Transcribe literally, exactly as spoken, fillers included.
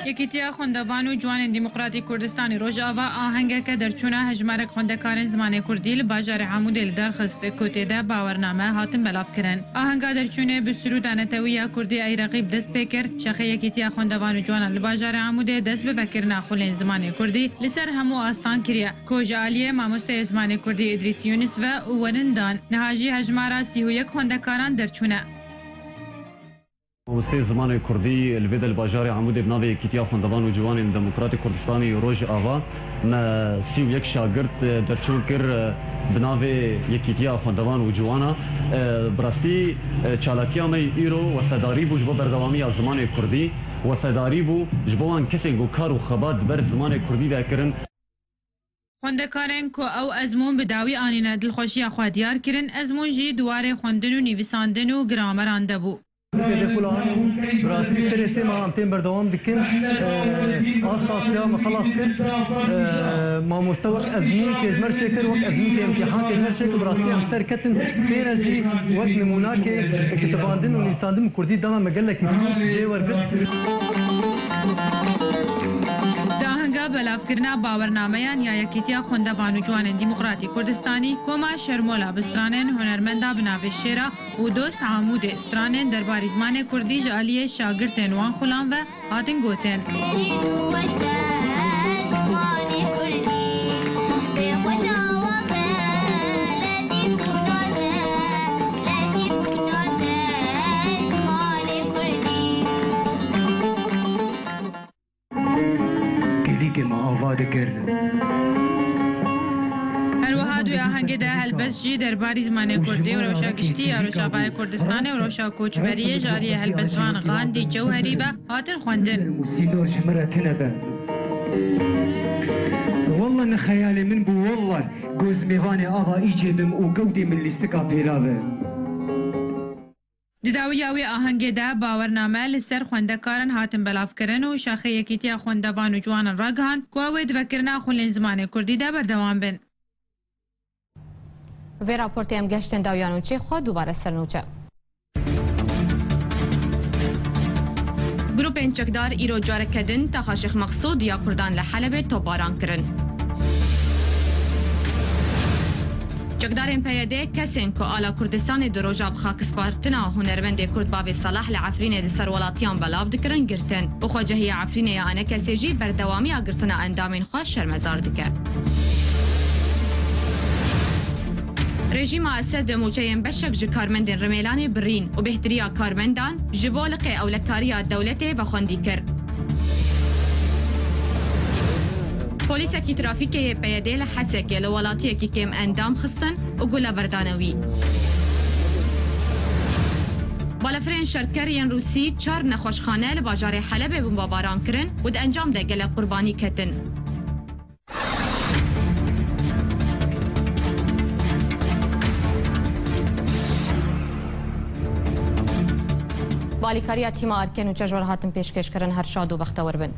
Yekîtiya Xwendevan û Ciwanên Demokratîk Kurdistanî Rojava ahengeke derçûna hejmarek xwendekarên zimanê kurdî li bajarê Amûdê li dar xist, ku tê de bawername hatin belavkirin. Ahenga derçûnê bi sirûda netewî ya kurdî Ey Reqîb dest pê kir. Şexê Yekîtiya Xwendevan û Ciwanan li bajarê Amûdê dest bi vekirina xulên zimanê kurdî li ser hemû astan kiriye, ku ji aliyê mamosteyê zimanê kurdî Îdrîs Yûnis ve û werindan. Niha jî hejmara sî û yek xwendekaran derçûne. Mamosteyê zimanê kurdî li vê de li bajarê Amûdê bi navê Yekîtiya Xwendevan û Ciwanên Demokratîk Kurdistanî Rojava me sî û yek şagirt, e, derçûn kir, e, bi navê Yekîtiya Xwendevan û Ciwana. E, bi rastî, e, çalakiya me îro wefedarî bû ji bo berdewamiya zimanê kurdî, wefedarî bû ji bo wan kesên ku kar û xebat di ber zimanê kurdî de kirin. Xwendekarên ku ew ezmûn bi dawî anîne dilxweşiya xwe diyar kirin, ezmûn jî di warê xwendin û nivîsandin û grameran de bû. Bi rastî serê sê mehan em tên berdewam dikin. Eee, asta siya me xelas kir. Eee, mamoste wek ezmûn kê ji me re çêkir, wek ezmûn kê îmtîhan kê ji me re çêkir, bi rastî em ser ketin. Têne jî wek nimûnakê kitibandin û nivîsandin bi kurdî dema me gelekî stûr jê wergirt. Di ahenga belavkirina bawernameyan ya Yekîtiya Xwendevan û Ciwanên Demokratîk Kurdistanî, Koma Şermola bi stranên hunermenda bi navê Şêra û Dost Amûdê stranên derbarî zimanê kurdî ji aliyê şagirtên wan xulan ve hatin gotin. Kevîkê me ava dikir. Her wiha di wê ahengê de helbest jî derbarî zimanê kurdî û rewşa giştî ya Rojavayê Kurdistanê û rewşa koçberiyê ji aliyê helbestvan Xandî Cewherî ve hatin xwendin. Sînor ji min re tune be. Wallah ne xeyalê min bû, wallah. Goz mêvanê ava îcê bim û gewdê min lîstika pêla be. Di dawiya wê ahengê de bawername li ser xwendekaran hatin belavkirin û şaxê Yekîtiya Xwendevan û Ciwanan ragihand ku ew ê di vekirina xulên zimanê kurdî de berdewam bin. Vê raportê em geştin dawiya nûçê xwe dubare ser nûçe. Grûpên çekdar îro careke din taxa Şêx Meqsûd ya Kurdan li Helebê topbaran kirin. Çekdarên P Y D kesên ku ala Kurdistanê di roja bi xakispartina hunermendê Kurd Bavê Salah li Efrînê di ser welatiyan belav dikirin girtin û xwecehiya Efrînê ya ENKSê jî berdewamiya girtina endamên xwe şermezar dike. Rejîma Esed mûçeyên beşek ji karmendên Rimêlanê birîn û bêhtiriya karmendan ji bo liqê ewlekariya dewletê vexwendî kir. Polîsekî trafîkê yê P Y D li Hesekê li welatiyekî kêm endam xistin û gule berdane wî. Balafirên şerker yên Rûsî çar nexweşxane li bajarê Helebê bombebaran kirin û di encam de gelek qurbanî ketin. Bi alîkariya tîma Erkên û Çejwer hatin pêşkêşkirin, her şad û bextewir bin.